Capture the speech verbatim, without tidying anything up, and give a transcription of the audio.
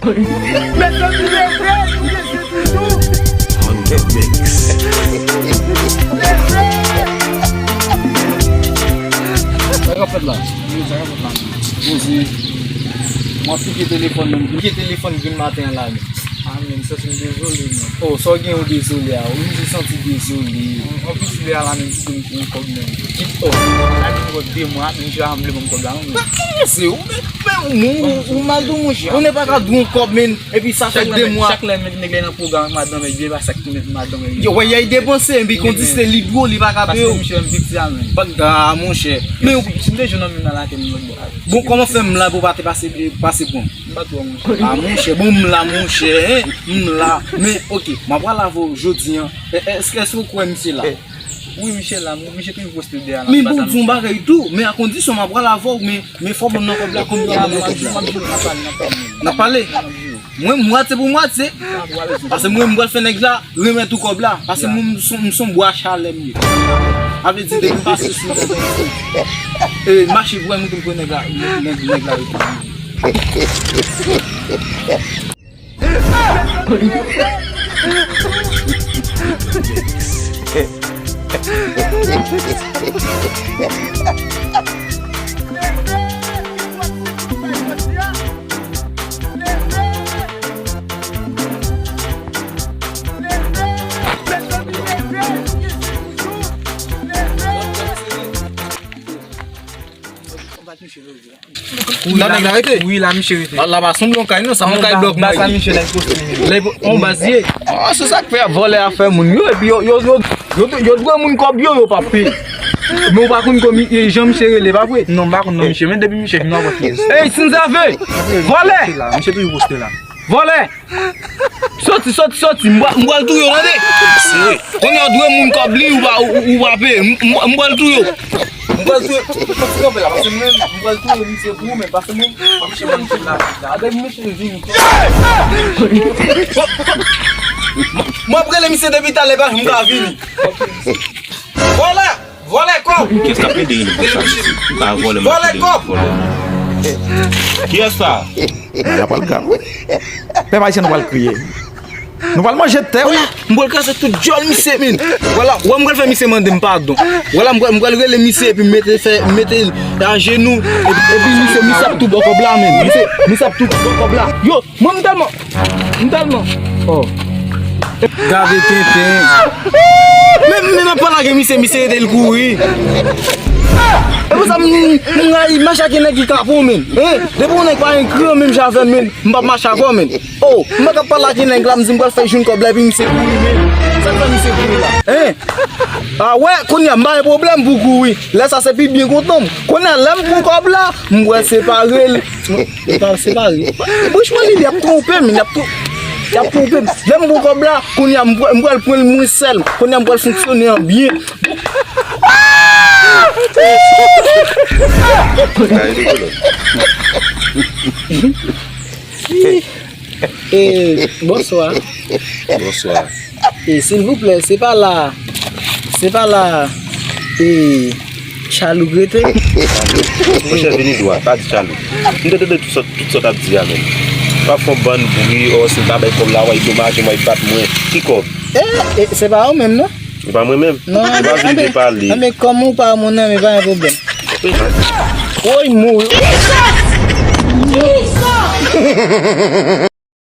Mezanmi, leve, nou leve toujou. Leve. Sa k ap fèt la? Wi, sa k ap fèt la? Poze. Mwen pike telefòn menm. Pike telefòn grenn maten an la menm. Ah, men, m santi m dezole, men. Oh, sa w gen ou dezole a? Ou vin santi dezole. Anplis, lè a la menm, kite m pou yon kòb menm. Ki, oh. Sa gen twò de mwa, misye pa vle ban m kòb la, non, men. Ba, ki se ou, men, men, ou, ou, ou mal dou, monchè. Ou ne pa ka dou yon kòb, men, epi sa fè de mwa. Chak lè, chak lè, men, nèg la nan pwogram ak madanm, ebyen, pa sa ki met madanm, ebyen. Yo, wè, y a depanse, epi kondisite li dwo, li pa ka peye w. Paske misye menm piti a, men. Ba, ah, monchè. Men, si, si m te jwenn yon moun nan lakay m lòt bò. Bon, kòman fè m la pou pa te pase, pase pran? M pa twò, monchè. Ah, monchè, bon, m la, monchè, hein? M la. Men, oke, m ap pral avè w jodi an. E, e, èske, èske w kwè misye la? Wi, misye la, misye toujou poste deyò la. Men bon, di yon bagay tou, men a kondisyon m ap pral avè w, men, men fò w ban m nan kòb la, konbyen w ban m nan kòb la? M ap jwenn, m ap pale, m ap pale. N ap pale? Mwen, mwatye pou mwatye. Paske mwen, m pral fè nèg la remèt ou kòb la. Paske mwen, m son, m son bwa chalè m ye. A vle di, depi m pase sou e, mache pou wè nou te pran nèg la, nèg, nèg la retounen. Wi, la, nèg la rete. Wi, la, misye rete. La, la pa sanble yon kay, non, sa yon kay blòk mwen ye. Sa misye nèg poste. Lè on baz ye. Ah, se sa k fè vòlè a fè moun yo, epi yo, yo, yo, yo, yo dwe moun kòb yo, yo pa peye. Men ou pa konn kòman, e, jan misye rele, pa vre? Non, m pa konn non misye, men depi misye vin, w ap wè kiyès. Ey, Sinzave! Vòlè! Misye toujou poste la. Vòlè! Soti, soti, soti. M pral, m pral touye w, tande? Kounye a w dwe moun kòb li, ou pa, ou, ou pa peye. M, m, m pral touye w. M pral touye w. Soti kanpe la, paske mwen, m pral touye misye pou ou menm, paske mwen, misye pa misye la. Avèk misye vini. M, m ap rele misye depi talè, pa janm ka vini. Vòlè! Vòlè kòb! Kiyès k ap ede rele konsa, mesye? M pa vòlè, m ap ede rele vòlè. Kiyès sa? Bagay la pral grav, wi. Pèp ayisyen, nou pral kriye. Nou pral manje tè, wi. M pral kraze tout djòl misye, men. Vwala, wè, m pral fè misye mande m padon. Vwala, m pral, m pral rele misye epi mete fè, mete ajenou. Epi, epi misye, misye ap tou bò kòb la, men. Misye, misye ap tou bò kòb la. Yo, Mwen, m tèlman, m tèlman, oh. Gade tenten. Men, men m ap pale ak misye, misye rete l kouri. E pou sa, m, m rayi mache ak nèg ki kapon, men. Hein? Depi yon nèg pa gen kran menm jan avè m, men, m p ap mache avè w, men. Oh, m pa ka pale ak nèg la, m di m pral fè jwenn kòb la, epi misye kouri, men. Sa k fè misye kouri la? Hein? Ah wè, kounye a, m pa gen pwoblèm pou kouri. Lè sa, se pi byen kontan m. Kounye a, lè m pran kòb la, m pral separe l. Yo pa separe. Franchman, li, li ap twonpe m, li ap twon-, li ap twonpe m. Lè m pran kòb la, kounye a, m pral, m pral pran l mwen sèl. Kounye a, m pral fonksyone an byen. Eh, bonswa. Bonswa. E, silvouplè, se pa la, se pa la, e, Chalou k rete? Monchè, vini dwat, pa di Chalou. M te tande tout sa, tout sa w t ap di a menm. W ap fè yon bann bri, o, si m pa bay kòb la, w ap domaje m, w ap bat mwen. Ki kòb? E, e, se pa ou menm, non? Se pa mwen menm? Non, m pa vin byen pale. Anben, kòm ou pa moun nan, men pa gen pwoblèm. Woy, mouri.